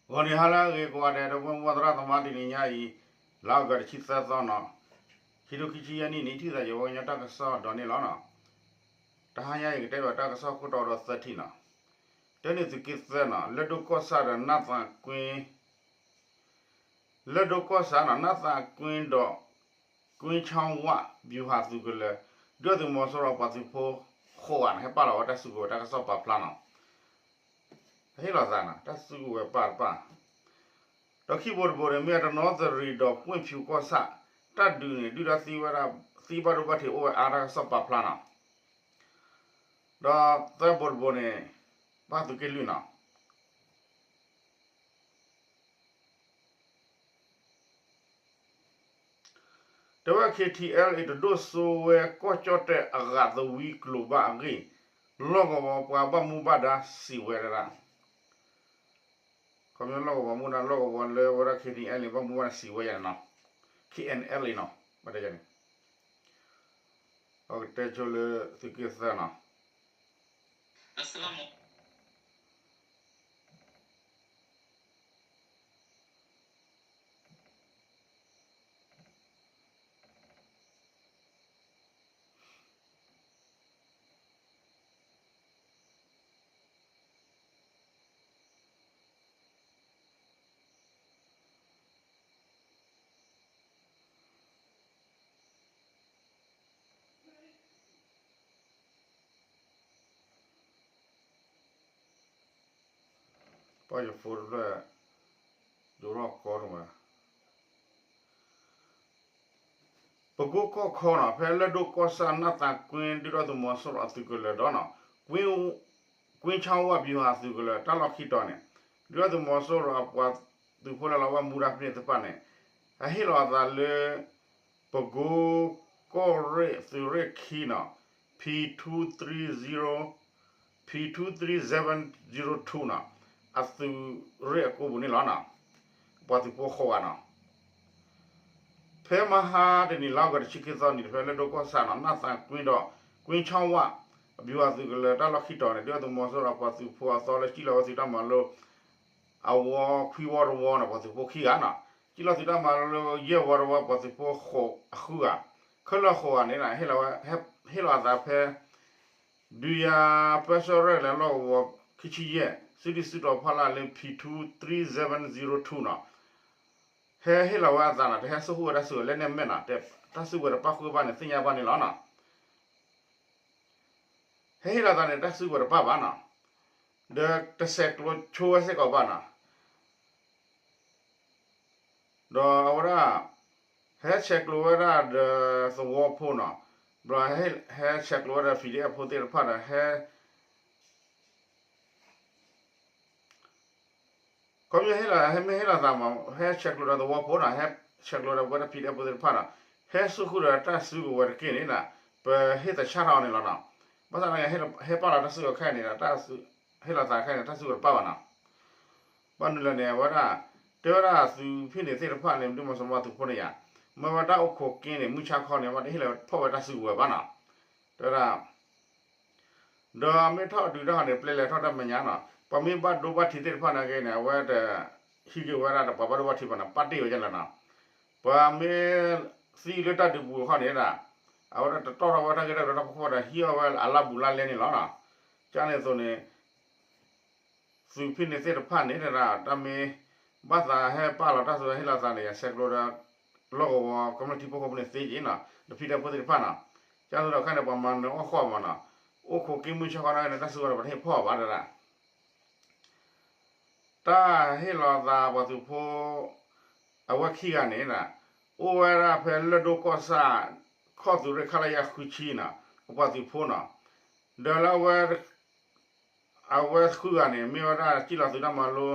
ဂီၤနံၤဟါလၢအဂ့ၤကိးဂၤဒဲး ဒီပုၢ်ဝဲၢ်သရၣ်သမါ တနံၤညါအံၤ လါအီကူးတဆံသၢသီနီၤ, ခံထိခံဆံယဲၢ်နံၣ်န့ၣ် ထံၣ်သးယဝဲကညီတၢ်ကစီၣ်ဒီးန့ၣ်လီၤနီၤ. တဟါညါအံၤ ကတဲဘၣ်တၢ်ကစီၣ်ခိၣ်တီဒီးသၢထံၣ်နီၤ. တဲန့ၣ်သုးက့သၢနီၤ, လၢၢ်ဒိၣ်ကီၢ်ဆၣ်ဒီးနၢ်သးကွ့ လၢၢ်ဒိၣ်ကီၢ်ဆၣ်နီၤ, နၢ်သးကွ့ဒီး ကွ့ဆၣ်ဝၣ် ဗျူဟာသုးကလၢၤ ဒုၣ်ဒါသုးမီၤစိရိၤအပှၤသုးဖိဃိးဂၤန့ၣ် ဟဲပာ်လီၤဝဲတၢ်စုကဝဲၤတၢ်ကစီၣ်ပာ်ဖျါနီၤ. ဟ့ၣ်လီၤသးနီၤ တၢ်စုကဝဲၤပာ်တပာ်, ဒီးခံဘိတဘိန့ၣ် မ့ၢ်တနီသရံၣ်ဒီးပွင့်ဖြူကီၢ်ဆၣ် တၢ်ဒုးန့ၣ် ဒုၣ်ဒါသံဝဲဒၣ် သံဘၣ်ဒိဘၣ်ထံးအိၣ်ဝဲအါ တၢ်ကစီၣ်ပာ်ဖျါနီၤ. ဒီးသၢဘိတဘိန့ၣ် ဘၣ်သုးက့လွံၢ်နီၤ. တဲဝဲ K T L A တဒိၣ်စိဝဲ ကီၢ်ကၠီၣ်တဲၣ်အဂၤသဝံကျိၤဘၣ်အဂ့ၢ် လီၢ်ကဝီၤပှၤဘၣ်မူဘၣ်ဒါစံးဝဲဒၣ်, ခီပညီလီၢ်ကဝီၤမူဒါ လီၢ်ကဝီၤလၢဝဲဒၣ် K T L A ဘၣ်မူဘၣ်ဒါစံးဝဲယဲၢ်န့ၣ်နီၤ, K N L A နီၤ, ဘၣ်တဲန့ၣ် အကတဲဆိလၢသုးက့သၢနီၤ. ပှၤယဖိတဖျၢၣ် ယိၤလီၢ်ကီတမး ပကိကီၢ်ခီနီၤ ဖဲလၢၢ်ဒိၣ်ကီၢ်ဆၣ် နၢ်သးကွ့ ဒုၣ်ဒါသုးမီၤစိရိၤအသုးကလၢၤဒီးနီၤ, ကွ့ဆၣ်ဝၣ် ဗျူဟာသုးကလၢၤ တၢ်လီၢ်ခံတီၤန့ၣ် ဒုၣ်ဒါသုးမီၤစိရိၤအပှၤသုးဖိလၢလီၤဘၣ်မူဒါဖဲန့ၣ်သ့ၣ်တဖၣ်န့ၣ် အဟ့ၣ်လီၤအသးလၢ ပကိကီၢ်ရ့ၣ်သုးရ့ၣ်ခံနီၤ, P two three zero, P two three seven zero two နီၤ, အသုးရ့ၣ်အကိပူၤန့ၣ်လီၤနီၤ, ပှၤသုးဖိဃိးဂၤနီၤ. ဖဲမဟါတနံၤလါအီကူးတဆံခံသီနံၤ ဖဲလၢၢ်ဒိၣ်ကီၢ်ဆၣ်နီၤ နၢ်သးကွ့ဒီး ကွ့ဆၣ်ဝၣ် အဗျူဟာသုးကလၢၤ တၢ်လီၢ်ခံတီၤန့ၣ် ဒုၣ်ဒါသုးမီၤစိရိၤအပှၤသုးဖိအသီလၢစံၣ်လီၤဝဲသုးတၢ်မၤလိ အဝီခွံဝီတဝီန့ၣ် ပှၤသုးဖိခံဂၤနီၤ, စံၣ်လီၤသုးတၢ်မၤလိလၢယဲၢ်ဝီတဝီ ပှၤသုးဖိဃိးအဃုဂၤ, ခဲလၢာ်ဃိးဂၤန့ၣ် ဟ့ၣ်လီၤအသးဖဲ ဒုးယၤပၢဆှၢရဲၣ်ကျဲၤလီၢ်ကဝီၤခံဆံယဲၢ် စုဒုၣ်စုတီၤဖီလာ်လၢ P two three seven zero two နီၤ, ဟဲဟ့ၣ်လီၤဝဲအသးနီၤ, တဟဲစိာ်ဃုာ်ဝဲတၢ်စုကဝဲၤ လၢန့ၣ်အမဲာ်နီၤ, တၢ်စုကဝဲၤတပာ်ဃုာ်ဘၣ်န့ၣ် သ့ၣ်ညါဘၣ်န့ၣ်လီၤနီၤ. ဟဲဟ့ၣ်လီၤသးန့ၣ် တၢ်စုကဝဲၤတပာ်ဘၣ်နီၤ, ဒီးတဆဲးကျိးဆိဝဲစ့ၢ်ကီးဘၣ်နီၤ. ဒီးအဝဲဒၣ် ဟဲဆဲးကျိးဝဲဒၣ်ဒီးသဝီဖိနီၤ, ဘျီဟဲဆဲးကျိးဝဲဒၣ် PDF ဖိသ့ၣ်တဖၣ်ဒီး ဟဲ ခီပညီဟဲလီၤ ဟဲမ့ၢ်ဟ့ၣ်လီၤသးမး ဟဲဆဲးကျိးဒီးသဝီဖိနီၤ, ဟဲဆဲးကျိးဒီးပဝဲဒၣ် PDF ဖိသ့ၣ်တဖၣ်နီၤ, ဟဲစိာ်ဃုာ်ဒီးတၢ်စုကဝဲၤတက့ၢ်န့ၣ်နီၤ, ပဟ့ၣ်သဆၣ်ထီၣ်အီၤန့ၣ်လီၤနီၤ. ဘၣ်ဆၣ်သနာ်က့ ဟဲပာ်လီၤတၢ်စုကဝဲၤခဲအံၤန့ၣ်ဒီး ဟ့ၣ်လီၤသးခဲအံၤန့ၣ် တၢ်စုကဝဲၤတပာ်ဘၣ်နီၤ. ဘၣ်မနုၤလဲၣ်န့ၣ် အဝဲဒၣ် တဲဝဲဒၣ်သုးဖံန့ၢ်သ့ၣ်တဖၣ်န့ၣ် ဒုၣ်ဒါသုးမီၤစိရိၤအသုးဖိန့ၣ်ယါ, မ့ၢ်ဝဲတၢ်အိၣ်ခိးက့န့ၣ် မုၢ်ဆါခီန့ၣ် အဝဲတဟ့ၣ်လီၤဝဲဖီၣ်ဝဲတၢ်စုကဝဲၤဘၣ်နီၤ. တဲဝဲဒၣ် ဒီးမ့ၢ်ထီၣ်ဒုးတၢ်ဃီန့ၣ် ပျဲလဲၤထီၣ်တၢ်မဲာ်ညါနီၤ, ပှၤမ့ၢ်ဘၣ်ဒိဘၣ်ထံးသ့ၣ်တဖၣ်နာ်က့န့ၣ် အဝဲတဟံးက့ၤဝဲဒၣ်ဒီးပှၤဘၣ်ဒိဘၣ်ထံးဘၣ်နီၤ, ပာ်တ့ၢ်ဝဲဒၣ်လီၤနီၤ. ပှၤမ့ၢ်သံလၢတၢ်ဒုးပူၤတခီန့ၣ်ဒၣ် အဝဲဒၣ်တတီၣ်ထီၣ်ဝဲတၢ်ဂ့ၢ်တၢ်ကျိၤတၢ်ဖီခိၣ်ဒီး ဟံးအီၣ်ဝဲအလါဘူးလါလဲန့ၣ်လီၤနီၤ. ကန့ၣ်အသိးန့ၣ် သုးဖံန့ၢ်သ့ၣ်တဖၣ်န့ၣ်ဒၣ် တၢ်မ့ၢ်ဘၣ်သးဟဲပာ်လီၤတၢ်စုကဝဲၤဟ့ၣ်လီၤသးန့ၣ် ယဆဲးကျိးဒီး လီၢ်ကဝီၤကမျၢၢ်ထံဖိကီၢ်ဖိန့ၣ်သ့က့ၤနီၤ, ဒီးဖံဒီဖိသ့ၣ်တဖၣ်နီၤ. ကန့ၣ်အသိးဒီးခဲန့ၣ် ပှၤမၤနၢၤအီၣ်ဃီမးနီၤ, အိၣ်ခိးက့မုၢ်ဆါခီနာ်က့န့ၣ် တၢ်စုကဝဲၤဒီးပတဟ့ၣ်ဖီၣ်ဘၣ်ဒၣ် တၢ်ဟ့ၣ်လီၤသးပှၤသုးဖိ အဝဲခံဂၤန့ၣ် အိၣ်ဝဲဒၣ်ဖဲလၢၢ်ဒိၣ်ကီၢ်ဆၣ် ခီၣ်သုးရ့ၣ် ခလရ ဃုဆံနီၤ, အပှၤသုးဖိနီၤ. ဒီးလၢအဝဲဃုဂၤန့ၣ် မ့ၢ်ဝဲဒၣ်စံၣ်လီၤသုးတၢ်မၤလိ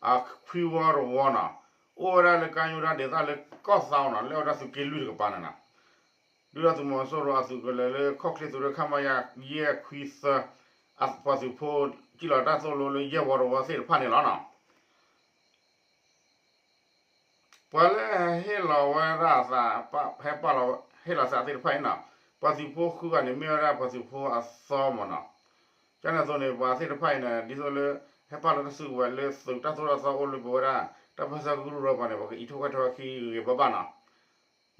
အခွံဝီတဝီနီၤ, အိၣ်ဝဲဒၣ်လၢကါညိတၢ်ဒ့သၣ်လၢကီၢ်သီနီၤ, လၢအဝဲဒၣ်သုးက့လွံၢ်တကပၤန့ၣ်နီၤ. ဒုၣ်ဒါသုးမီၤစိရိၤအသုးကလၢၤလၢခီၣ်ချ့သုးရ့ၣ် ခမရ ယဲၢ်ခွံသၢ အပှၤသုးဖိ စံၣ်လီၤတၢ်သိၣ်လိလၢယဲၢ်ဝီတဝီသ့ၣ်တဖၣ်န့ၣ်လီၤနီၤ. ပှၤလၢဟဲဟ့ၣ်လီၤဝဲဒၣ်အသး ဟဲပာ်လီၤဟ့ၣ်လီၤသးသ့ၣ်တဖၣ်အံၤနီၤ, ပှၤသုးဖိဃုဂၤန့ၣ် မ့ၢ်ဝဲဒၣ်ပှၤသုးဖိအသီမးနီၤ. ကန့ၣ်အသိးန့ၣ် ပှၤသ့ၣ်တဖၣ်အံၤန့ၣ် ဒ်သိးလၢ ဟဲပာ်လီၤတၢ်စုကဝဲၤလၢသုးတၢ်သိၣ်တၢ်သီအိၣ်လၢပဝဲဒၣ် တၢ်ပၢဆှၢကရူၢ်ဒီးပှၤန့ၣ် ပှၤကအံးထိၣ်ဃဲထိၣ်ဝဲခံဂ့ၤဂ့ၤဘၣ်ဘၣ်န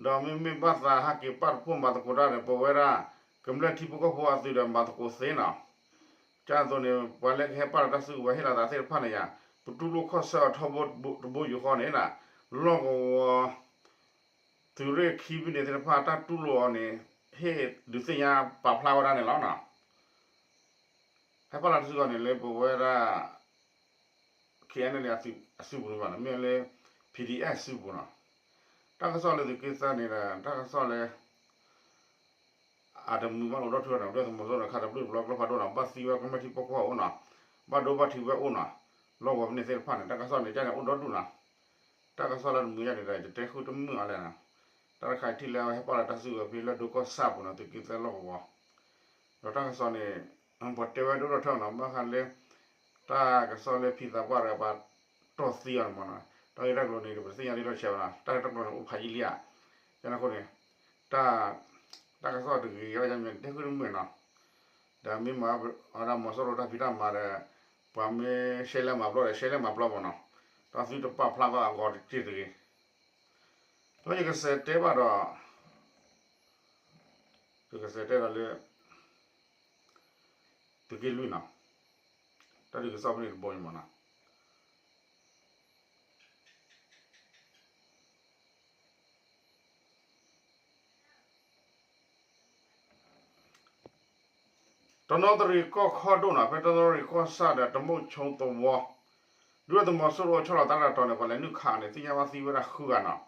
ီၤ. ဒီးမ့မ့ၢ်ဘၣ်သးဟဲက့ၤပာ်တဖှိၣ်မၤသကိးတၢ်ဒီး ပဝဲဒၣ် ကမျၢၢ်ထံဖိကီၢ်ဖိအသုးဒီးမၤသကိးသ့နီၤ. ကၢ်သိးန့ၣ် ပှၤလၢကဟဲပာ်လီၤတၢ်စုကဝဲၤဟ့ၣ်လီၤသးသ့ၣ်တဖၣ်န့ၣ်ယါ ပတူၢ်လိာ်ခီၣ်ဆၢအီၤထီဘိတဘိယူၢ်ဃီန့ၣ် လီၢ်ကဝီၤ သုးရ့ၣ်ခံဘ့ၣ်န့ၣ်သ့ၣ်တဖၣ် တၢ်တူၢ်လိာ်အီၤန့ၣ် ဟ့ၣ်ဒုးသ့ၣ်ညါပာ်ဖျါဝဲဒၣ်န့ၣ်လီၤနီၤ. ဟဲပာ်လီၤတၢ်စုကဝဲၤန့ၣ်လၢပဝဲဒၣ် KNLA အစုပူၤန့ၣ်ဘၣ်နီၤ မ့ၢ်လၢ PDF အစုပူၤနီၤ. တၢ်ကစီၣ်လၢသုးက့သၢန့ၣ်ဒီး တၢ်ကစီၣ်လၢ အတမုာ်ဘၣ်အိၣ်ဒီဒူၣ်နီၤ ဒုၣ်ဒါသုးမီၤစိရိၤန့ၣ် ခးတဘျုးတဘျီကျိဖးဒိၣ်နီၤ ဘၣ်သံဝဲကမျၢၢ်ထံဖိကီၢ်ဖိအိၣ်နီၤ ဘၣ်ဒိဘၣ်ထံးဝဲအိၣ်နီၤ လီၢ်ကဝီၤဖဲန့ၣ်သ့ၣ်တဖၣ်န့ၣ် တၢ်ကစီၣ်န့ၣ် ကန့ၣ်အိၣ်ဒီဒူၣ်နီၤ. တၢ်ကစီၣ်လၢတမုာ်ယါန့ၣ်ဒီး ယတဲဃုတမုာ်အီၤလဲၣ်နီၤ. တၢ်တခါအံၤထံၣ်လၢအဝဲဟဲပာ်လီၤတၢ်စုကဝဲၤဖဲလၢဒိကီၢ်ဆၣ်ပူၤနီၤ သုးက့သၢလီၢ်ကဝီၤ ဒီးတၢ်ကစီၣ်န့ၣ် ပှၤတဲဝဲဒိၣ်ထီၣ်ထီနီၤ ဘၣ်ဃးလၢ တၢ်ကစီၣ်လၢဖံသးပှၢ်တဂၤပှၤတီၢ်သံအီၤန့ၣ်မးနီၤ တၢ်ဂ့ၢ်တၢ်ကျိၤန့ၣ် ပတသ့ၣ်ညါဒ်လဲၣ်ဆဲးဘၣ်နီၤ တၢ်ဂ့ၢ်တၢ်ကျိၤန့ၣ်အိၣ်ဖးယံာ်လံဧါ ကန့ၣ်အဃိန့ၣ် တၢ် တၢ်ကစီၣ်တဂ့ၤဝဲယါမ့ၢ်တဲဃုတမုာ်နီၤ ဒီးမ့ၢ်မၤဝဲဒၣ်မီၤစိရိၤတၢ်ဖံးတၢ်မၤဒီး ပှၤမ့ၢ်ရှဲလဲၣ်မၤပျီဒီး ရှဲလဲၣ်မၤပျီမးနီၤ တၢ်သုတပာ်ဖျါကီးအဂီၢ်တက့ၢ်တဂ့ၤ ဒီးယကစးတဲဘၣ်ဒီး ယကစးတဲဒီးလၢ သုးက့လွံၢ်နီၤ တၢ်ဒုးကစီၣ်ဖဲန့ၣ်တဘိမးနီၤ တနီသရံၣ်ကီၢ်ခီဒိၣ်နီၤ ဖဲတနီသရံၣ်ကီၢ်ဆၣ်ဒီးတမိၣ်ဆိသဝီ ဒုၣ်ဒါသုးမီၤစိရိၤဆီၣ်လီၤသးတၢ်တီၤန့ၣ် ပှၤလဲၤနုာ်ခးန့ၣ် သ့ၣ်ညါဘၣ်သံဝဲဒၣ်ဃုဂၤနီၤ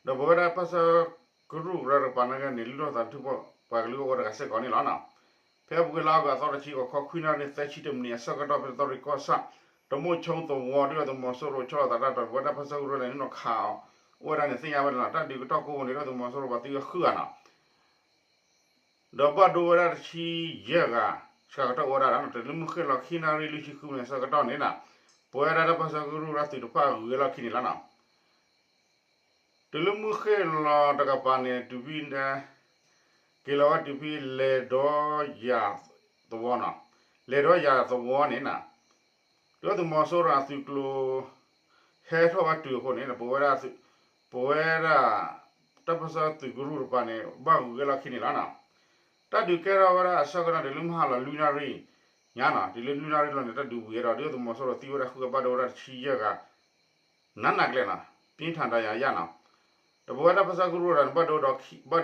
ဒီးပဝဲဒၣ်ပၢဆှၢကရူၢ်ကရၢတကပၤနာ်က့န့ၣ် လုၢ်ထီၣ်သးထူၣ်ပှၤကလုာ်အိၣ်ဝဲတဂၤစ့ၢ်ကီးန့ၣ်လီၤနီၤ. ဖဲအပူၤကွံာ်လါအီကူးအသီတဆံ ဂီၤခီခွံနၣ်ရံၣ်သၢဆံတမံးနံးအဆၢကတီၢ် ဖဲတနီသရံၣ်ကီၢ်ဆၣ် တမိၣ်ဆိသဝီ ဒုၣ်ဒါသုးမီၤစိရိၤဆီၣ်လီၤသးတၢ်တီၤ ပဝဲဒၣ်ပၢဆှၢကရူၢ်လဲၤနုာ်လီၤခးအီၤ အိၣ်ဝဲဒၣ်န့ၣ် သ့ၣ်ညါဝဲန့ၣ်လီၤ. တၢ်ဒုးကတီၢ်ကိးပူၤန့ၣ် ဒုၣ်ဒါသုးမီၤစိရိၤပှၤသံဝဲဃုဂၤနီၤ ဒီးဘၣ်ဒိဝဲဒၣ်တဆံယဲၢ်ဂၤ ဆှၢကတီၢ်အိၣ်ဝဲဒၣ်နီၤ တုၤလၢမုၢ်ဃ့ၢ်လီၤခံနၣ်ရံၣ်လွံၢ်ဆံဃုမံးနံးအဆၢကတီၢ်န့ၣ်နီၤ ပဝဲဒၣ်တၢ်ပၢဆှၢကရူၢ်ဒုၣ်ဒါသုးတဖၣ်ဂုၤဝဲလီၢ်ခံန့ၣ်လီၤနီၤ. တုၤလၢမုၢ်ဃ့ၢ်လီၤတကပၤန့ၣ် တုၤဖဲ က့ၤလီၤဝဲတုၤဖဲလဲၤဒီယၤသဝီနီၤ လဲၤဒီယၤသဝီန့ၣ်နီၤ ဒုၣ်ဒါသုးမီၤစိရိၤအသုးကျိၤ ဟဲထီၣ်ဝဲတုၤအဃိန့ၣ် ပဝဲဒၣ် ပဝဲဒၣ် တၢ်ပၢဆှၢသုးကရူၢ်တကပၤန့ၣ် ဘၣ်ဂုၤဝဲလီၢ်ခံန့ၣ်လီၤနီၤ. တၢ်ဒုးကဲထီၣ်ဝဲဒၣ်အဆၢကတီၢ်တုၤလၢမုၢ်ဟါလီၤလွံၢ်နၣ်ရံၣ်ညါနီၤ တုၤလၢလွံၢ်နၣ်ရံၣ်လီၤန့ၣ် တၢ်ဒုးဝံၤဝဲဒီး ဒုၣ်ဒါသုးမီၤစိရိၤသံဝဲဒၣ်ဃုဂၤ ဘၣ်ဒိဝဲဒၣ်တဆံယဲၢ်ဂၤ နးနးကျဲနီၤ ပြင်းထန်ဒဏ်ရာရနီၤ. ဒီးပဝဲဒၣ်ပၢဆှၢကရူၢ်ဒီး ဘၣ်ဒ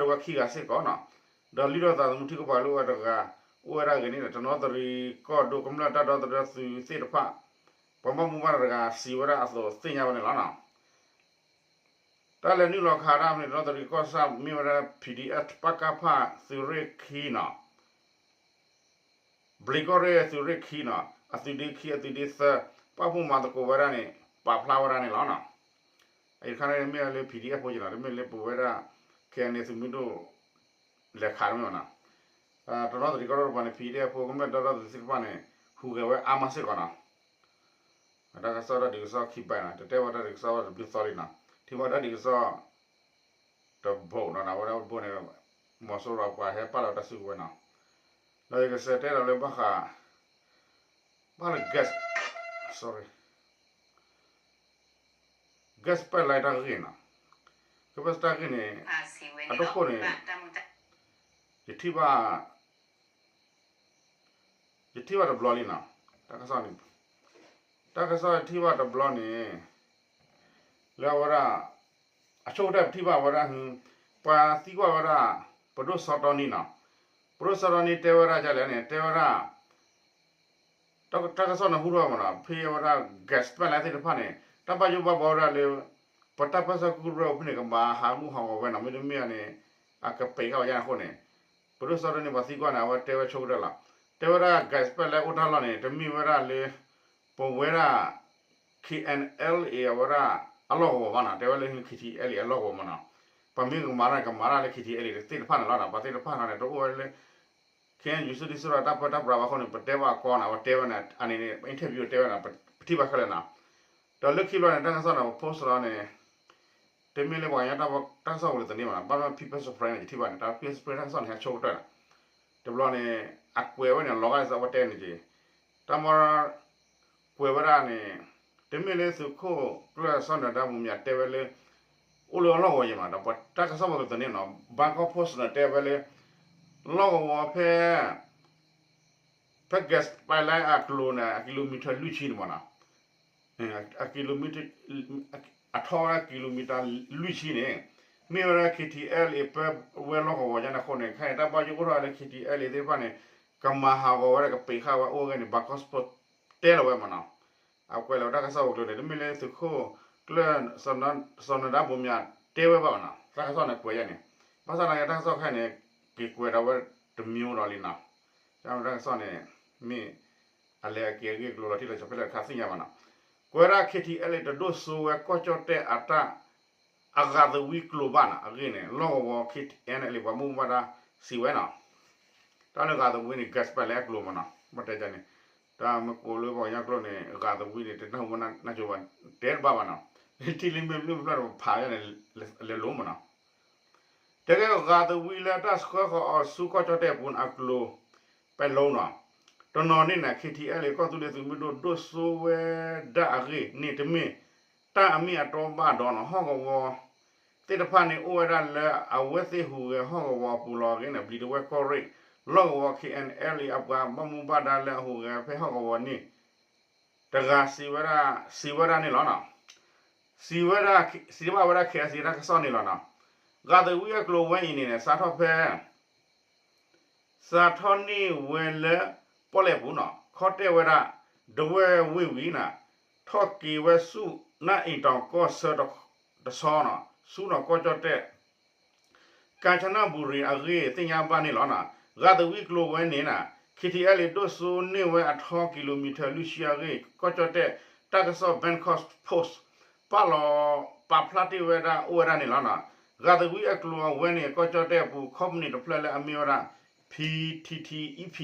ိဝဲခံဂၤစ့ၢ်ကီးနီၤ. ဒီးလုၢ်ထီၣ်သးသမူထံကပၤလၢအဝဲတဂၤ အိၣ်ဝဲဒၣ်ဂ့ၤန့ၣ်ဒီး တနီသရံၣ်ကီၢ်ဒိၣ်ကမျၢၢ်တၢ်ဒီသဒၢသုးသ့ၣ်တဖၣ် ပှၤဘၣ်မူဘၣ်ဒါတဂၤစံးဝဲဒၣ်အသိးသ့ၣ်ညါဝဲန့ၣ်လီၤနီၤ. တၢ်လဲၤနုာ်လီၤခးတၢ်ဖဲန့ၣ် တနီသရံၣ်ကီၢ်ဆၣ် မ့ၢ်ဝဲဒၣ် PDF ပကဖ သုးရ့ၣ်ခံနီၤ ဘျံးကီၢ်ရ့ၣ်သုးရ့ၣ်ခံနီၤ အသုးဒ့ခံ အသုးဒ့သၢ ပာ်ဖှိၣ်မၤသကိးဝဲဒၣ်န့ၣ် ပာ်ဖျါဝဲဒၣ်န့ၣ်လီၤနီၤ. အံၤတခါန့ၣ်မ့ၢ်လၢ PDF ဖိက့နီၤ တမ့ၢ်လၢပဝဲဒၣ် KNA သုးမုၢ်ဒိၣ် လဲၤခးတမ့ၢ်ဘၣ်နီၤ. တနီသရံၣ်ကီၢ်ဒိၣ်တကပၤန့ၣ် PDF ဖိကမျၢၢ်ဒီသဒၢသုးသ့ၣ်တဖၣ်န့ၣ် ဟူးဂဲၤဝဲအါမးစ့ၢ်ကီးနီၤ. တၢ်ကစီၣ်တၢ်ဒုးကစီၣ်ခံဘၣ်နီၤ တတဲဝဲတၢ်ဒုးကစီၣ်ဝဲတဘျုးသီလံနီၤ ထံၣ်ဘၣ်တၢ်ဒုးကစီၣ် တဘိနီၤ ဝဲဒၣ်ဘိန့ၣ် မီၤစိရိၤပှၤဟဲပာ်လီၤတၢ်စုကဝဲၤနီၤ ဒီးယကစးတဲဒီးလၢဘၣ်ဃး ဘၣ်လၢ gas, sorry, gas pipeline တၢ်ဂ့ၢ်နီၤ ကဘၣ်တၢ်ဂ့ၢ်န့ၣ် အဒိခိၣ်န့ၣ် ယထံၣ်ဘၣ် ယထံၣ်ဘၣ်တဘျီလံနီၤ တၢ်ကစီၣ်န့ၣ် တၢ်ကစီၣ်ယထံၣ်ဘၣ်တဘျီန့ၣ် လၢအဝဲဒၣ် အဆိကတၢၢ်ပထံၣ်ဘၣ်ဝဲဒၣ် ပှၤသံကွၢ်ဝဲဒၣ် ပဒိၣ်စီၤတီနံနီၤ ပဒိၣ်စီၤတီနံတဲဝဲဒၣ်ဒ်လဲၣ်န့ၣ် တဲဝဲဒၣ် တၢ်ကစီၣ်န့ၣ်ဟူထီၣ်မးနီၤ ဖဲအဝဲဒၣ် gas pipeline သ့ၣ်တဖၣ်န့ၣ် တၢ်ဘၣ်ယိၣ်ဘၣ်ဘီဝဲဒၣ်လၢ ပတၢ်ပၢဆှၢကရူၢ်ဖဲန့ၣ် ကဘၣ်ဟးဂူာ်ဟးဂီၤဝဲနီၤ မ့တမ့ၢ်န့ၣ် အကပဲာ်ဃာ်ဝဲဒ်န့ၣ်အဃိန့ၣ် ပဒိၣ်စီၤတီနံပှၤသံကွၢ်န့ၣ် အဝဲတဲဝဲဆိကတၢၢ်လီၤ တဲဝဲဒၣ် gas pipeline အိၣ်တၢ်လီၢ်န့ၣ် တမ့ၢ်ဝဲဒၣ်လၢ ပဝဲဒၣ် KNLA အဝဲဒၣ် အလီၢ်ကဝီၤဘၣ်နီၤ တဲဝဲလၢ KTLA အလီၢ်ကဝီၤမးနီၤ ပှၤမ့ၢ်ကမၤတၢ်န့ၣ် ကမၤတၢ်လၢ KTLA သ့ၣ်တဖၣ်န့ၣ်လီၤနီၤ ပှၤသ့ၣ်တဖၣ်န့ၣ် တအိၣ်ဝဲလၢ KNU စုဒုၣ်စုတီၤတၢ်ပၢတၢ်ပြးဘၣ်အဃိန့ၣ် ပတဲဘၣ်အကီနီၤ ပတဲဝဲန့ၣ် အန့ၣ်န့ၣ် ပ interview တဲဝဲန့ၣ် ပထံၣ်ဘၣ်ခဲလၢာ်နီၤ ဒီးလၢခံဘျီန့ၣ် တၢ်ကစီၣ်န့ၣ် ပ post လီၤန့ၣ် တမ့ၢ်လၢပှၤကညီတၢ်ကစီၣ်ဝံၤလၢတန့ၢ်ဘၣ်နီၤ ဘၣ်မ့ၢ် People's Spring န့ၣ် ယထံၣ်ဘၣ်န့ၣ် တၢ် People's Spring တၢ်ကစီၣ်န့ၣ် ဟဲဆိကတၢၢ်နီၤ တဘျီန့ၣ် အကွဲးဝဲန့ၣ် လီၤဂာ်ဒ်သိးအဝဲတဲန့ၣ်က့ၤ တၢ်မီ ကွဲးဝဲဒၣ်န့ၣ် တမ့ၢ်လၢသုးခိၣ်ကျၢၢ်စီၤနၢၤဒါဘိမၠးတဲဝဲလၢ အိၣ်လၢအလီၢ်ကဝီၤယဲမး ဒီးပှၤတၢ်ကစီၣ်ဘၣ်က့ၤသန့ၣ်နီၤ ဘၣ်ကီၢ်ဖိစၣ်န့ၣ်တဲဝဲလၢ လီၢ်ကဝီၤဖဲ ဖဲ gas pipeline အကျိၤန့ၣ် အကံလိမံထၢလွံၢ်ဆံန့ၣ်မးနီၤ အကံလိမံထၢ အထီဝဲဒၣ်ကံလိမံတၢ် လွံၢ်ဆံန့ၣ် မ့ၢ်ဝဲဒၣ် K T L A ပၢဝဲလီၢ်ကဝီၤညါန့ၣ်အဃိန့ၣ် ခဲအံၤတၢ်ဘၣ်ယိၣ်အိၣ်ထီၣ်ဝဲလၢ K T L A သ့ၣ်တဖၣ်န့ၣ် ကမၤဟးဂီၤဝဲဒၣ်ကပံးဃာ်ဝဲအိၣ်ဝဲန့ၣ် ဘၣ်ကီၢ်ဖိတဲလီၤဝဲမးနီၤ အကွဲးလီၤဝဲတၢ်ကစီၣ်ဝဲကျိၤန့ၣ် တမ့ၢ်လၢသုးခိၣ်ကျၢၢ် စီၤနၢၤဒါဘိမၠးတဲဝဲဘၣ်မးနီၤ တၢ်ကစီၣ်န့ၣ်ကွဲးယဲန့ၣ် ဘၣ်ဆၣ်သနာ်က့တၢ်ကစီၣ်ခဲအံၤန့ၣ် က့ၤကွဲးဒီးဝဲတမံၤဒီးလံနီၤ တၢ်ကစီၣ်န့ၣ် မ့ၢ် အလဲၤအက့ၤအဂ့ၢ်အကျိၤလီၤတံၢ်လီၤဆဲးဖဲလဲၣ်တခါသ့ၣ်ညါဘၣ်နီၤ ကွဲးဒၣ် K T L A တဒိၣ်စိဝဲကီၢ်ကၠီၣ်တဲၣ်အတၢ် အဂၤသဝံကျိၤဘၣ်နီၤ အဂ့ၢ်န့ၣ် လီၢ်ကဝီၤ K N L A ပှၤမူဘၣ်ဒါစံးဝဲနီၤ တၢ်လၢဂၤသဝံန့ၣ် gas pipeline အကျိၤမးနီၤ ဘၣ်တဲန့ၣ် တၢ်မ့ၢ်ကိးလၢပှၤကညီကျိာ်န့ၣ် ဂၤသဝံန့ၣ် တနၢ်ဟူဘၣ်နၢ်ကၠိဘၣ် တဲတဘၣ်ဘၣ်နီၤ ထံလံမ့ၢ်ဘျုးမ့ၢ်ဖျၢၣ်ဒီးဖးယဲန့ၣ် လဲၤလိၤမးနီၤ တဲကဲဂၤသဝံလၢတၢ်ဆှၢဃီၤအီၤဆူကီၢ်ကၠီၣ်တဲၣ်အပူၤန့ၣ်အကျိၤ ပဲၤလိနီၤ တနီၤန့ၣ်န့ၣ် K T L A ကီၢ်သူလ့ၤသုးမုၢ်ဒိၣ်ဒိၣ်စိဝဲဒၣ်အဂ့ၢ်န့ၣ် တမ့ၢ်တၢ်အမ့ၢ်အတီဘၣ်ဒီးနီၤ ဟီၣ်ကဝီၤသ့ၣ်တဖၣ်န့ၣ် အိၣ်ဝဲဒၣ်လၢအဝဲသ့ၣ်ဟူးဂဲၤဟီၣ်ကဝီၤအပူၤလီၤအဂ့ၢ်န့ၣ် ဘျံးဒဝဲၢ်ကီၢ်ရ့ၣ် လီၢ်ကဝီၤ K N L A အပှၤဘၣ်မူဘၣ်ဒါလၢအဟူးဂဲၤဖဲဟီၣ်ကဝီၤန့ၣ် တဂၤစံးဝဲဒၣ် စံးဝဲဒၣ်န့ၣ်လီၤနီၤ စံးဝဲဒၣ် စံးဘၣ်ဝဲဒၣ် K I C တၢ်ကစီၣ်န့ၣ်လီၤနီၤ ဂၤသဝံအကျိၤဝဲအံၤန့ၣ်န့ၣ် စးထီၣ်ဖဲ စးထီၣ်န့ၢ်ဝဲလၢ ပီၣ်လဲၣ်ပူၤနီၤ ခီတဲၣ်ဝဲဒၣ် ဒဝဲၢ်ဝ့ၢ်ဝံၤန့ၣ် ထီၣ်က့ၤဝဲဆူ နၢ်အ့ၣ်တီၤကီၢ်ဆၢတဆီနီၤ ဆူနီၤကီၢ်ကၠီၣ်တဲၣ် ကၣ်ချနဘူရံၤအဂ့ၢ်သ့ၣ်ညါဘၣ်န့ၣ်လီၤနီၤ ဂၤသဝံကျိၤဝဲန့ၣ်နီၤ K T L A ဒိၣ်စိန့ၢ်ဝဲအထီ kilometer လွံၢ်ဆံအဂ့ၢ် ကီၢ်ကၠီၣ်တဲၣ် တၢ်ကစီၣ် Bangkok Post ပာ်လီၤ ပာ်ဖျါတ့ၢ်ဝဲဒၣ်အိၣ်ဝဲဒၣ်န့ၣ်လီၤနီၤ ဂၤသဝံအကျိၤအဝဲန့ၣ် ကီၢ်ကၠီၣ်တဲၣ်အပူၤ ခီပနံၣ်တဖျၢၣ်လၢအမ့ၢ်ဝဲဒၣ် P T T E P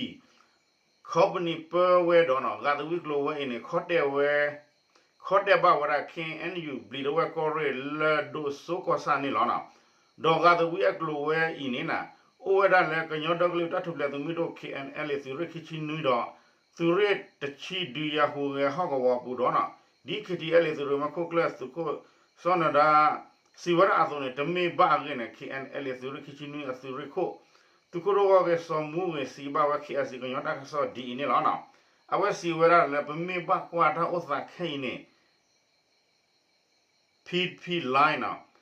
ခီပနံၣ်ပၢဝဲဒီးနီၤ ဂၤသဝံကျိၤဝဲအံၤန့ၣ် ခီတဲၣ်ဝဲ ခီတဲၣ်ဘၣ်ဝဲဒၣ် K N U ဘျံးဒဝဲၢ်ကီၢ်ရ့ၣ်လၢဒိၣ်စိကီၢ်ဆၣ်န့ၣ်လီၤနီၤ ဒီးဂၤသဝံအကျိၤဝဲအံၤန့ၣ်နီၤ အိၣ်ဝဲဒၣ်လၢကညီဒီကလုာ်တၢ်ထူၣ်ဖျဲးသုးမုၢ်ဒိၣ် K N L A သုးရ့ၣ်ခံဆံနွံဒီး သုးရ့ၣ်တဆံဒုးယၤဟူးဂဲၤဟီၣ်ကဝီၤအပူၤဒီးနီၤ ဒ် K T L A သုးရ့ၣ်မဲာ်ခိၣ်ကျၢၢ်သုးခိၣ် စီၤနၢၤဒါ စံးဝဲဒၣ်အသိးန့ၣ် တမ့ၢ်ဘၣ်အဂ့ၢ်န့ၣ် K N L A သုးရ့ၣ်ခံဆံနွံအသုးရ့ၣ်ခိၣ် သုးခိၣ်ဒိၣ်ဂီၢ်ဂ့ၢ်စီၤမူဂ့ၤ စံးဘၣ်ဝဲ K I C ကညီတၢ်ကစီၣ်ဒ်အံၤန့ၣ်လီၤနီၤ အဝဲစံးဝဲဒၣ်လၢ ပမ့ၢ်ဘၣ်ကွၢ်တၢ်အိၣ်သးခဲအံၤန့ၣ် P P Line နီၤ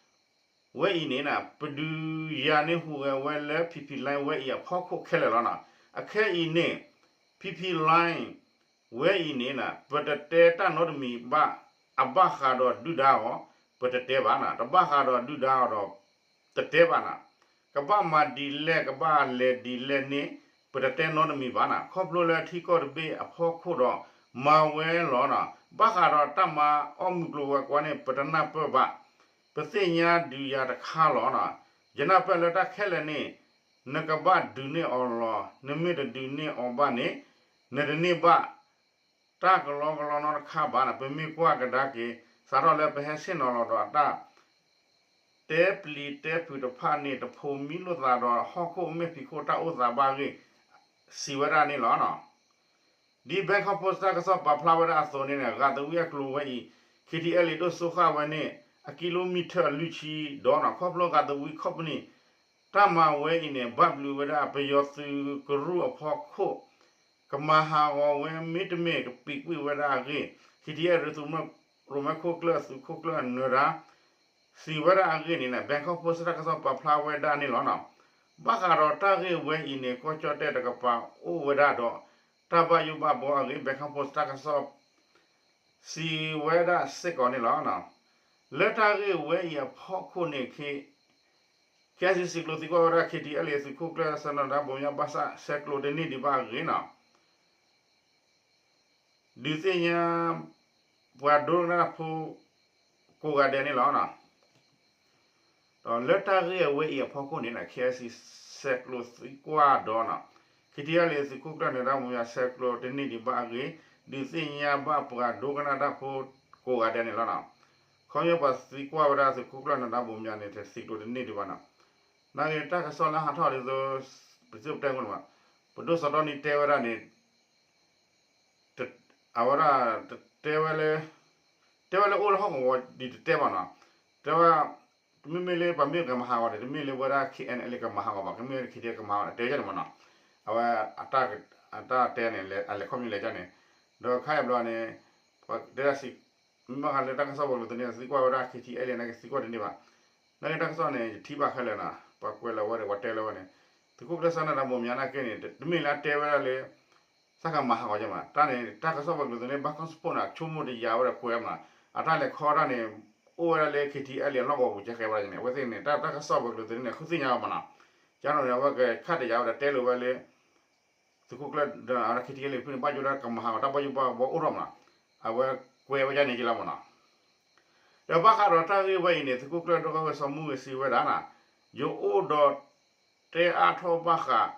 ဝဲအံၤန့ၣ်နီၤ ပဒုးယၤန့ၢ်ဟူးဂဲၤဝဲလၢ P P Line ဝဲအံၤအဖီခိၣ်ခဲလၢာ်လီၤနီၤ အခဲအံၤန့ၣ် P P Line ဝဲအံၤန့ၣ်နီၤ ပတတဲတၢ်နီတမံၤဘၣ် အဘၣ်ဃးဒီးဒုၣ်ဒါအီၤ ပတတဲဘၣ်နီၤ တဘၣ်ဃးဒီးဒုၣ်ဒါအီၤဒီး တတဲဘၣ်နီၤ ကဘၣ်မၤဒ်လဲၣ် ကဘၣ်လဲၤဒ်လဲၣ်န့ၣ် ပတတဲနီတမံၤဘၣ်နီၤ ခီဖျိလၢထံကီၢ်တဘ့ၣ်အဖီခိၣ်ဒီး မၤဝဲလီၤနီၤ ဘၣ်ဃးဒီးတၢ်မၤအီၣ်မုၢ်ကျိၤဝဲၤကွာ်န့ၣ် ပတနၢ်ပၢၢ်ဘၣ် ပသ့ၣ်ညါဒုးယၤတခါလီၤနီၤ ယနၢ်ပၢၢ်လၢတၢ်ခဲလၢာ်န့ၣ် နကဘၣ်ဒုးန့ၢ်အီၤလီၤ နမ့ၢ်တဒုးန့ၢ်အီၤဘၣ်န့ၣ် နတန့ၢ်ဘၣ် တၢ်ကလီကလီနီတခါဘၣ်နီၤ ပမ့ၢ်ကွၢ်ကဒါက့ၤ စးထီၣ်လၢပဟဲဆ့ၣ်နီၤလီၤဒီးအတၢ် တဲပျံၤတဲဖုးတဖၣ်န့ၣ် တဖိးမံလိာ်သးဒီးဟီၣ်ခိၣ်မဲာ်ဖံးခိၣ်တၢ်အိၣ်သးဘၣ်အဂ့ၢ် စံးဝဲဒၣ်န့ၣ်လီၤ. ဒ် Bangkok Post တၢ်ကစီၣ်ပာ်ဖျါဝဲဒၣ်အသိးန့ၣ် ဂၤသဝံအကျိၤဝဲအံၤ K T L A ဒိၣ်စိဃၣ်ဝဲန့ၣ် အကံလိမံထၢလွံၢ်ဆံဒီးနီၤ ခီဖျိဂၤသဝံခီပနံၣ် တၢ်မၤဝဲအံၤန့ၣ် ဘၣ်ဘျုးဝဲဒၣ်ပယီၤသုးကရူၢ်အဖီခိၣ် ကမၤဟးဂီၤဝဲမ့တမ့ၢ်ကပံာ်ကွံာ်ဝဲဒၣ်အဂ့ၢ် K T L A သုးရ့ၣ်မဲာ်ခိၣ်ကျၢၢ်သုးခိၣ်ကျၢၢ်နၢၤဒါ စံးဝဲဒၣ်အဂ့ၢ်န့ၣ် Bangkok Post တၢ်ကစီၣ်ပာ်ဖျါဝဲဒၣ်န့ၣ်လီၤ. ဘၣ်ဃးဒီးတၢ်ဂ့ၢ်ဝဲအံၤန့ၣ် ကီၢ်ကၠီၣ်တဲၣ်တကပၤအိၣ်ဝဲဒၣ်ဒီး တၢ်ဘၣ်ယိၣ်ဘၣ်ဘှီအဂ့ၢ် Bangkok Post တၢ်ကစီၣ် စံးဝဲဒၣ်စ့ၢ်ကီးန့ၣ်လီၤ. လၢတၢ်ဂ့ၢ်ဝဲအံၤအဖီခိၣ်န့ၣ် K I C စံးကျိးသံကွၢ်ဝဲဒၣ် K T L A သုးခိၣ်ကျၢၢ်စီၤနၢၤဒါဘိးမၠးဘၣ်ဆၣ် ဆဲးကျိးတန့ၢ်ဒံးဘၣ်အဂ့ၢ်နီၤ ဒုးသ့ၣ်ညါ ပှၤဒိကနၣ်တၢ်ဖိ ကိးဂၤဒဲးန့ၣ်လီၤ. ဒီးလၢတၢ်ဂ့ၢ်အဝဲအံၤအဖီခိၣ်န့ၣ် K I C ဆဲးကျိးသံကွၢ်ဒီးနီၤ K T L A သုးခိၣ်ကျၢၢ်နၢၤဒါဘိးမၠး ဆဲးကျိးတန့ၢ်ဒံးဘၣ်အဂ့ၢ် ဒုးသ့ၣ်ညါဘၣ်ပှၤဒိကနၣ်တၢ်ဖိကိးဂၤဒဲးန့ၣ်လီၤ. ခီဖျိပှၤသံကွၢ်ဝဲဒၣ်သုးခိၣ်ကျၢၢ်နၢၤဒါဘိးမၠးန့ၣ် တသံးကျိးတန့ၢ်ဒံးဘၣ်နီၤ. နာ်က့တၢ်ကစီၣ်လၢဟးထီၣ်ဒ်သိး ပစံးပတဲမ့ၢ်ဘၣ် ပဒိၣ်စီၤတီနံၤတဲဝဲဒၣ်န့ၣ် တ အဝဲဒၣ် တဲဝဲလၢ တဲဝဲလၢအိၣ်လၢဟီၣ်ကဝီၤဒ်တတဲဘၣ်နီၤ, တဲဝဲ တမ့မ့ၢ်လၢပှၤမ့ၢ်ကမၤဟးဂီၤန့ၣ် တမ့ၢ်လၢဝဲဒၣ် ခဲအံၤအ့လ့ ကမၤဟးဂီၤဘၣ်, ကမ့ၢ်ဝဲဒၣ် ခဲအံၤအ့လ့ ကမၤဟးဂီၤဘၣ် တဲဝဲန့ၣ်မနီၤ, အဝဲ အတၢ်တဲန့ၣ် အလဲၤခီပညီလဲၤကန့ၣ်, ဒီးခါအံၤဘျီန့ၣ် တဲဒၣ် မ့ၢ်ဘၣ်ဃးလၢတၢ်ကစီၣ်ပှၤကလုာ်သုးန့ၣ် သံကွၢ်ဝဲဒၣ် ခဲအံၤအ့လ့ န့ၣ် ကသံကွၢ်တန့ၢ်ဘၣ်, နာ်က့တၢ်ကစီၣ်န့ၣ် ယထံၣ်ဘၣ်ခဲလၢာ်နီၤ, ပှၤကွဲးလီၤဝဲဒီး ပှၤတဲလီၤဝဲန့ၣ်, သုးခိၣ်ကျၢၢ်စီၤနၢၤဒါ ဘိးမၠး နာ်က့န့ၣ် တမ့ၢ်လၢအတဲဝဲဒၣ်လၢ စးကမၤဟးဂီၤကမး တၢ်န့ၣ် တၢ်ကစီၣ်ပှၤကလုာ်သုးန့ၣ် ဘၣ် ကီၢ်စပိၣ် န့ၣ် ဆိကမိၣ်တယာ်ဝဲဒီးကွဲးမနီၤ, အတၢ်လဲၤခီတၢ်န့ၣ် အိၣ်ဝဲဒၣ်လၢ ခဲအံၤအ့လ့ အလီၢ်ကဝီၤပူၤကဲဃဲဝဲဒၣ်န့ၣ် အဝဲသ့ၣ်န့ၣ် တၢ် တၢ်ကစီၣ်ပှၤကလုာ်သုးန့ၣ် ဃုသ့ၣ်ညါဝဲမနီၤ, ကန့ၣ် အဝဲကခါတယာ်ဝဲဒီးတဲလိာ်ဝဲလၢ သုးခိၣ်ကျၢၢ် ခဲအံၤအ့လ့ ဖုန့ၣ် ဘၣ်ယိၣ်ဒၣ်ကမၤဟးဂီၤ တၢ်ဘၣ်ယိၣ်ဘၣ်ဘီအိၣ်ထီၣ်မနီၤ, အဝဲကွဲးဝဲဒၣ်န့ၣ်က့လီၤမနီၤ, ဒီးဘၣ်ဃးဒီးတၢ်ဂ့ၢ်ဝဲအံၤန့ၣ် သုးခိၣ်ကျၢၢ် ဒိၣ်ဂၢ်ဝဲစီၤမူဂ့ၤ စံးဝဲဒၣ်နီၤ, ယအိၣ်ဒီးတဲအါထီၣ်ဘၣ်ဃး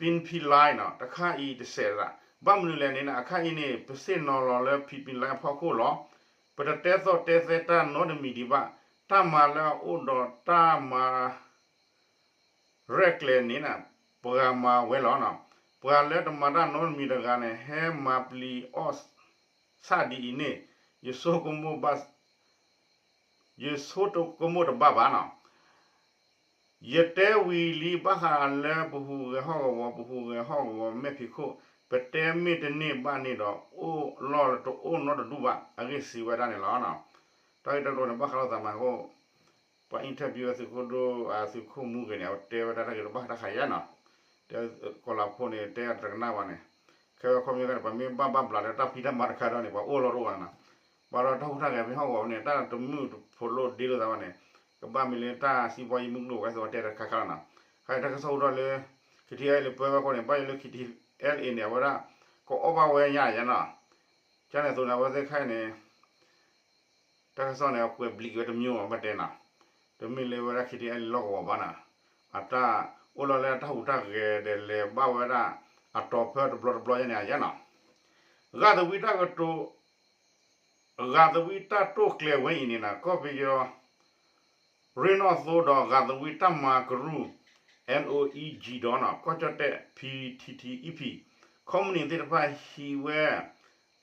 ပံဖံလါနီၤ တခါအံၤတစဲးဒၣ်, ဘၣ်မနုၤလဲၣ်န့ၣ် အခါအံၤန့ၣ် ပဆ့ၣ်နီၤလီၤလၢ ပံဖံလါအဖီခိၣ်လီၤ, ပတတဲသီၣ်တဲသဲတၢ်နီတမံၤဒံးဘၣ်, တၢ်မၤလၢအအိၣ်ဒီးတၢ်မၤ ရဲၣ်ကျဲၤန့ၣ် ပှၤမၤဝဲလီၤ. ပှၤလၢတမၤတၢ်နီတမံၤတဂၤန့ၣ် ဟဲမၤပျံၤအီၣ်ဆၣ်ဒ်အံၤန့ၣ် ယဆိကမိၣ်ဘၣ် ယဆိကမိၣ်တဘၣ်ဘၣ်နီၤ. ယတဲဝံၤလံဘၣ်ဃးလၢပဟူးဂဲၤဟီၣ်ကဝီၤ, ပဟူးဂဲၤဟီၣ်ကဝီၤမဲာ်ဖံးခိၣ်, ပတဲမ့ၢ်တန့ၢ်ဘၣ်န့ၣ်ဒီး အိၣ်လီၢ်တအိၣ်နီတဒူၣ်ဘၣ် အဂ့ၢ်စံးဝဲဒၣ်န့ၣ်လီၤ. တၢ်ဂ့ၢ်တၢ်ကျိၤန့ၣ် ဘၣ်ဃးလိာ်သးမးအဃိ ပှၤ interview ဝဲသုးခိၣ်ဒိၣ် သုးခိၣ်မူဂ့ၤန့ၣ် အဝဲတဲဝဲဒၣ်တၢ်ဂ့ၢ်တဘၣ်တၢ်ခးယါနီၤ. တဲကီၤလၤဖိန့ၣ် တဲတကနၣ်ဘၣ်န့ၣ်, ခဲဝဲခီပညီန့ၣ် ပှၤမ့ၢ်ဘၣ်ဘၣ်ဘျးလၢတၢ်ဖံးတၢ်မၤတခါဒီးန့ၣ် ပှၤအိၣ်လီၢ်တအိၣ်ဘၣ်န့ၣ်နီၤ. ဘၣ်ဒီးတၢ်ဟူးတၢ်ဂဲၤဖဲဟီၣ်ကဝီၤန့ၣ် တၢ်တမုာ်တဖိးလိာ်ဒ့လိာ်သးဘၣ်န့ၣ် ကဘၣ်မ့ၢ်လၢတၢ်စံးဘီယံၤမုၢ်ကျိၤဝဲအသိး တဲတခါခါလီၤနီၤ. ခဲအံၤတၢ်ကစီၣ်ဟူထီၣ်လၢ ခဲအံၤအ့လ့ ပၢဝဲအဃိန့ၣ် ဘၣ်ယိၣ်လၢ ခဲအံၤအ့လ့ န့ၣ် အဝဲဒၣ် ကအီၣ်ဘၣ်ဝဲညါယါနီၤ. ကန့ၣ်အသိးန့ၣ် အဝဲသ့ၣ်ခဲအံၤန့ၣ် တၢ်ကစီၣ်န့ၣ် အကွဲးဘျံးက့ၤဝဲတမျိုးဘၣ် ဘၣ်တဲနီၤ. တမ့ၢ်လၢဝဲဒၣ် ခဲအံၤအ့လ့ လီၢ်ကဝီၤဘၣ်နီၤ. အတၢ်အိၣ်လီၤလၢတၢ်ဟူးတၢ်ဂဲၤဒီးလဲၤဘၣ်ဝဲဒၣ် အတီၤဖၢတဘျီတဘျီညါန့ၣ်ယါနီၤ. ဂာ်သဝံတၢ်ကတိၤ ဂာ်သဝံတၢ်တိာ်ကျဲၤဝဲအံၤန့ၣ်နီၤ ကီၢ်ပယီၤ ရ့ၣ်နီၣ်သိဒီးဂာ်သဝံတၢ်မၤကရူၢ် NOEG ဒီးနီၤ ကီၢ်ကၠီၣ်တဲၣ် PTTEP ခီမနံၤသ့ၣ်တဖၣ် ဟံးဝဲ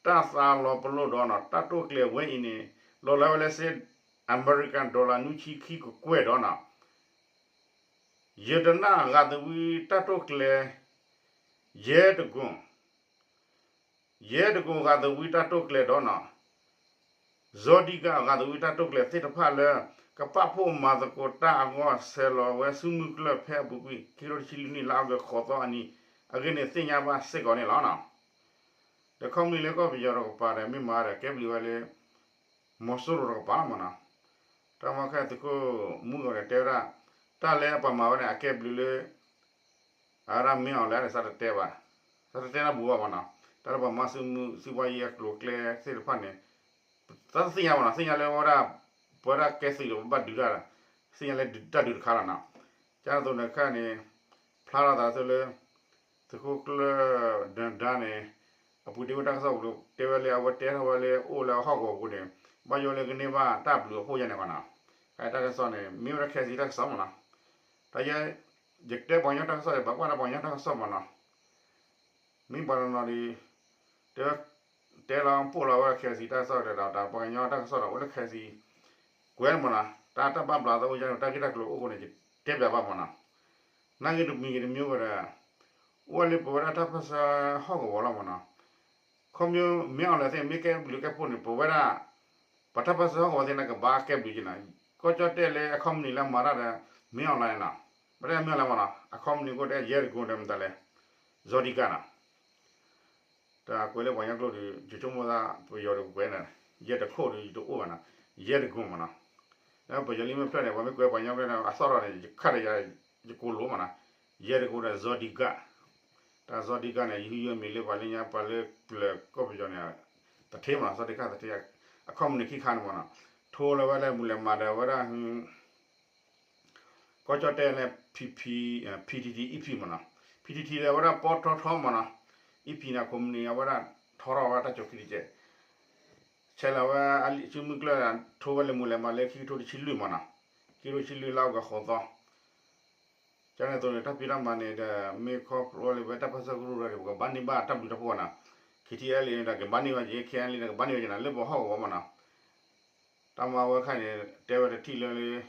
တၢ်သးလီၤပလိာ်ဒီးနီၤ တၢ်တိာ်ကျဲၤဝဲအံၤန့ၣ် လီၤလၢဝဲလၢစ့ အမဲရကၤ dollar နွံဆံခံကကွဲၢ်ဒီးနီၤ ယတနၢ်ဂာ်သဝံတၢ်တိာ်ကျဲၤ ယဲတကိၣ် ယဲတကိၣ်ဂာ်သဝံတၢ်တိာ်ကျဲၤဒီးနီၤ စီၤဒံကၣ်ဂာ်သဝံတၢ်တိာ်ကျဲၤသ့ၣ်တဖၣ်လၢ ကပာ်ဖှိၣ်မၤသကိးတၢ်အဂီၢ် ဆဲးလီၤဝဲဆူမုၢ်ကျၢၢ်ဖဲအပူၤကွံာ် ခံကထိတဆံလွံၢ်နံၣ် လါအီကူးဃိးသီအနံၤ အဂ့ၢ်န့ၣ်သ့ၣ်ညါဘၣ်စ့ၢ်ကီးန့ၣ်လီၤ. ဒီးခီမနုၤလၢကီၢ်ပယီၤတကပၤဒီး မ့ၢ်မၤဒီးကဲဘျုးဝဲလၢ မီၤစိရိၤတကပၤလီၤမနီၤ. တၢ်မၤခဲသုးခိၣ်မူဂ့ၤန့ၣ် တဲဝဲဒၣ် တၢ်လၢအပှၤမၤဝဲန့ၣ် အကဲဘျုးလၢ အဝဲဒၣ်မ့ၢ်အီၤလဲၣ်န့ၣ် သးတတဲဘၣ်, သးတတဲနၢ်ပူၤဘၣ်မနီၤ. တၢ်လၢပှၤမၤစုမုၢ်စုပှၤယံၤအကျိၤအကျဲသ့ၣ်တဖၣ်န့ၣ် သးတသ့ၣ်ညါမနီၤ. သ့ၣ်ညါလၢဝဲဒၣ် ပဝဲဒၣ်ကဲသုးဒီးပဘၣ်ဒုးတၢ်ဒီး သ့ၣ်ညါလၢတၢ်ဒုးတခါလီၤနီၤ. ကန့ၣ်အသိးန့ၣ်ခဲအံၤန့ၣ် ဖျါထီၣ်သးဆၢလၢ သုးခိၣ်ကျၢၢ်ဒၢဒါန့ၣ် အပူၤတ့ၢ်ဝဲတၢ်ကစီၣ်ပူၤ တဲဝဲလၢအဝဲတဲထီၣ်ဝဲလၢအိၣ်လၢဟီၣ်ကဝီၤပူၤန့ၣ် ဘၣ်ယိၣ်လၢကန့ၢ်ဘၣ်တၢ်ဘျုးအဖှိၣ်ယါန့ၣ်မနီၤ. တၢ်ကစီၣ်န့ၣ် မ့ၢ်ဝဲဒၣ်ခဲစံးတၢ်ကစီၣ်မနီၤ. တၢ်ယဲ ယတဲပှၤကညီတၢ်ကစီၣ် ယဘၣ်ကွၢ်လၢပှၤကညီတၢ်ကစီၣ်မနီၤ. မ့ၢ်ပှၤတနီၤဒီး တဲ တဲလီၤပိာ်လီၤဝဲခဲစံးတၢ်ကစီၣ်ဒီး တၢ်ပှၤကညီတၢ်ကစီၣ်ဒီး အိၣ်လၢခဲစံး ကွဲးမနီၤ. တၢ်တၢ်ဘၣ်ဘျးသးအိၣ်ယါန့ၣ် တၢ်ဂ့ၢ်တၢ်ကျိၤအိၣ်ဃိန့ၣ် ယတဲပျးဘၣ်မနီၤ. နာ်ဂ့ၤတမံၤဂ့ၤတမံၤဝဲဒီး အိၣ်ဝဲလၢပဝဲဒၣ်တၢ်ပၢၢ်ဆၢဟီၣ်ကဝီၤလီၤမနီၤ. ခီမ့ၢ်မ့ၢ်အီၤလဲၣ်သ့ၣ် မ့ၢ်ကဲဘျုးကဲဖှိၣ်န့ၣ် ပဝဲဒၣ် ပှၤတၢ်ပၢၢ်ဆၢဟီၣ်ကဝီၤသ့ၣ်န့ၣ် ကဘၣ်ကဲဘျုးက့ၤနီၤ. ကီၢ်ကၠီၣ်တဲၣ်လၢအခီပနံၣ်လၢမၤတၢ်ဒီး မ့ၢ်အီၤလဲၣ်နီၤ. ပတဲမ့ၢ်အီၤလဲၣ်မနီၤ အခီပနံၣ်ကအိၣ်တဲယဲၢ်တကိၣ်ဒီးမတၤလဲၣ် စီၤဒံကၣ်နီၤ. တၢ်ကွဲးလၢပှၤကညီကျိာ်ဒီး ယဆိကမိၣ်သးပယီၤဒီးကွဲးန့ၣ် ယဲၢ်တခိၣ်ဒီးယတအိၣ်ဘၣ်နီၤ, ယဲၢ်တကိၣ်မနီၤ. လၢပယီၤလံမ့ၢ်ဖျၢၣ်န့ၣ် ပှၤမ့ၢ်ကွဲးပှၤကညီဖျၢၣ်န့ၣ် အသီၣ်ထီၣ်န့ၣ် ယခါဒီးယၤ ယကိးလိာ်မနီၤ, ယဲၢ်တကိၣ်ဒီးစီၤဒံကၣ်. တၢ်စီၤဒံကၣ်န့ၣ် ယဟံးယွဲမံၤလၢပှၤလၢညါ ပှၤလၢပျၢၤကီၢ်ပယီၤန့ၣ် သထ့မနီၤ, စီၤဒံကၣ်သထ့ အခီပနံၣ်ခံခါန့ၣ်မနီၤ, ထိလၢဝဲလၢမူၤလဲၤမၤဒီးဝဲဒၣ် ကီၢ်ကၠီၣ်တဲၣ်လၢ ဖံဖံ ဖံထံထံ အံဖံမနီၤ, ဖံထံထံလၢအဝဲဒၣ်ပီထီထီမနီၤ, အံဖံန့ၣ် ခီပနံၣ်အဝဲဒၣ်ထီထီၣ်ဝဲတၢ်ကၠိခံတကဲး, ဆဲးလီၤဝဲအလံာ်စုမုၢ်ကျၢၢ် ထိဝဲလၢမူၤလဲၤမၤလၢခံကထိတဆံလွံၢ်မနီၤ, ခံကထိတဆံလွံၢ်လါအီကူးဃိးသီ ကန့ၣ်အသိးန့ၣ် တၢ်ဖံးတၢ်မၤန့ၣ်ဒီး မ့ၢ်ခီဖျိလၢဝဲတၢ်ပၢၢ်ဆၢကရူၢ်ဒီး ပကဘၣ်န့ၢ်ဘၣ်တၢ်ဘျုးတၢ်ဖှိၣ်နီၤ, က K T L A န့ၣ်ဒီးကဘၣ်န့ၢ်ဝဲက့ၤ K N L A န့ၣ် ကဘၣ်န့ၢ်ဝဲက့ၤနၤလၢပဟီၣ်ကဝီၤမးနီၤ. တၢ်မၤဝဲခါန့ၣ် တဲဝဲတထံၣ်လၢလၢ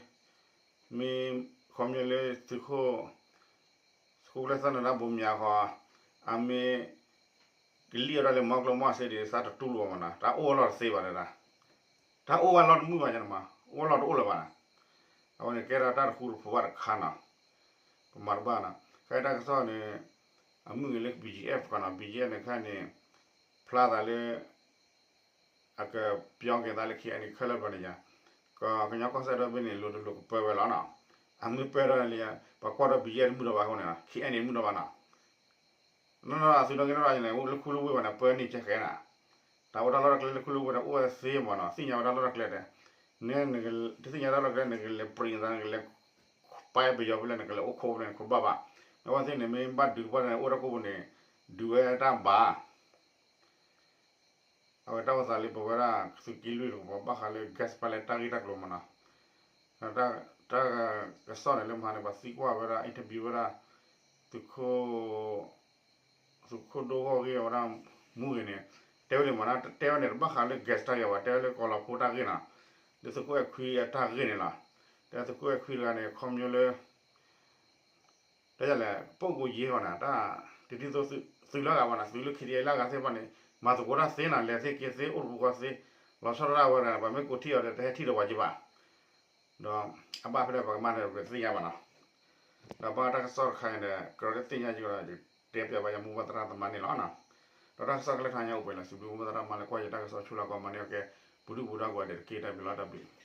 မ့ၢ်ခီပညီလၢသုးခိၣ် သုးခိၣ်ကျၢၢ်သၢနၢၤတၢ်ဘိမၠးဃီ အမ့ၢ် ကလံၣ်အီၤဒၣ်လၢမီကျိမီၢ်စ့ဒံး သးတတူၢ်လိာ်ဘၣ်မးနီၤ, တၢ်အိၣ်ဝဲလီၢ်တသ့ဘၣ်တဲဒၣ်, တၢ်အိၣ်ဝဲလီၢ်တမုာ်ဘၣ်န့ၣ်မး, အိၣ်ဝဲလီၢ်တအိၣ်လၢၤဘၣ်နီၤ. အဝဲန့ၣ်ကဲထီၣ်တၢ်တဃူတဖိးဘၣ်တခါနီၤ, ပမၤတဘၣ်နီၤ. ခဲအံၤတၢ်ကစီၣ်န့ၣ် အမုၢ်ဂ့ၤလၢ B G F ခီနီၤ, B G F န့ၣ်ခဲအံၤန့ၣ် ဖျါသးလၢ အကပျီက့ၤသးလၢ K N A ခဲလၢာ်ဘျီန့ၣ်ယါ, ကညီကီၢ်စဲၣ်ဒီဘ့ၣ်န့ၣ် လိၤတလိၤကပၢဝဲလီၤနီၤ. အမ့ၢ်ပၢဒီးန့ၣ် ပှၤကွၢ်ဒီး B G F တမုာ်ဒီးဘၣ်အဃိန့ၣ် K N A တမုာ်ဒီးဘၣ်နီၤ. နီၢ်နီၢ်အသုးဒီက့ၤနီၢ်ဒီးန့ၣ် လၢခူလၢဝ့ၢ်ဘၣ်န့ၣ် ပၢန့ၢ်ကဲဃဲနီၤ. တၢ်အိၣ်တၢ်လီၢ်တၢ်ကျဲလၢခူလၢဝ့ၢ်န့ၣ် အိၣ်ဝဲသ့မးနီၤ, သ့ၣ်ညါဝဲတၢ်လီၢ်တၢ်ကျဲဒီး န တသ့ၣ်ညါတၢ်လီၢ်ကျဲ နကလဲၤပြံသး နကလဲၤ ပာ်ပယီၤဖဲလဲၣ် နကလဲၤအိၣ်ခိးဖဲလဲၣ် နခိးဘၣ်ဘၣ်. အဝဲသ့ၣ်န့ၣ် မ့ၢ်ဘၣ်ဒုးကဘၣ်န့ၣ် အိၣ်တၢ်ကိၢ်ပူၤန့ၣ် ဒုးဝဲတၢ်ဘၣ် အဝဲတၢ်အိၣ်သးလၢပဝဲဒၣ်သုးက့လွံၢ်တကပၤ ဘၣ်ဃးလၢ gas pipeline တၢ်ဂ့ၢ်တၢ်ကျိၤမးနီၤ. တၢ်ကစီၣ်န့ၣ်လၢမဟါန့ၣ် ပှၤသံကွၢ်ဝဲဒၣ် interview ဝဲဒၣ် သုးခိၣ် သုးခိၣ်ဒိၣ်ဂီၢ်ဂ့ၢ်ဝဲဒၣ်မူဂ့ၤန့ၣ် တဲဝဲလံမးနီၤ, တဲဝဲန့ၣ် တဘၣ်ဃးလၢ gas တၢ်ဂ့ၢ်ဘၣ်, တဲဝဲလၢကီၤလီၤဖိတၢ်ဂ့ၢ်နီၤ, လၢသုးခိၣ်အဲၣ်ခွံအတၢ်ဂ့ၢ်န့ၣ်လီၤ. တဲသုးခိၣ်အဲၣ်ခွံတဂၤန့ၣ် ခီပညီလၢ တဲလဲၣ် ပိာ်ကိးယ့ၢ်ဃီနီၤ, တၢ်တဒ်သိးသုးလၢအဂၤဘၣ်နီၤ, သုးလၢ K T L A လၢအဂၤသ့ၣ်တဖၣ်န့ၣ် မၤသကိးတၢ်သ့နီၤ, လဲၤသ့က့ၤသ့ အိၣ်တပူၤဃီသ့, လီၤဆီဒၣ်တၢ်ဝဲဒၣ် ပှၤမ့ၢ်ကိးထံၣ်အီၤဒီး တဟဲထံၣ်ဒီးပှၤက့ၤဘၣ်, ဒီးအဘၣ်ဖဲလဲၣ်ပှၤကမၤန့ၣ် ပတသ့ၣ်ညါဘၣ်နီၤ. ဒီးဘၣ်တၢ်ကစီၣ်တခါအံၤဒီး ကြၢးတသ့ၣ်ညါကဒီး တဲပျးဘၣ်ယမိၢ်ပှၢ်သရၣ်သမါန့ၣ်လီၤ. ဒီးတၢ်ကစီၣ်ကလဲၤထီၣ်ညါအိၣ်ပှဲၤလီၤ, စံးဘျုးမိၢ်ပှၢ်သရၣ်မါလၢကွၢ်ယတၢ်ကစီၣ်ဆူလၢကီးမၤန့ၢ်အီၤကဲ ပူၤဒုၣ်ပူၤဒါကိးဂၤဒဲးတက့ၢ်, တၢ်ဘျုးလီၤ, တၢ်ဘျုး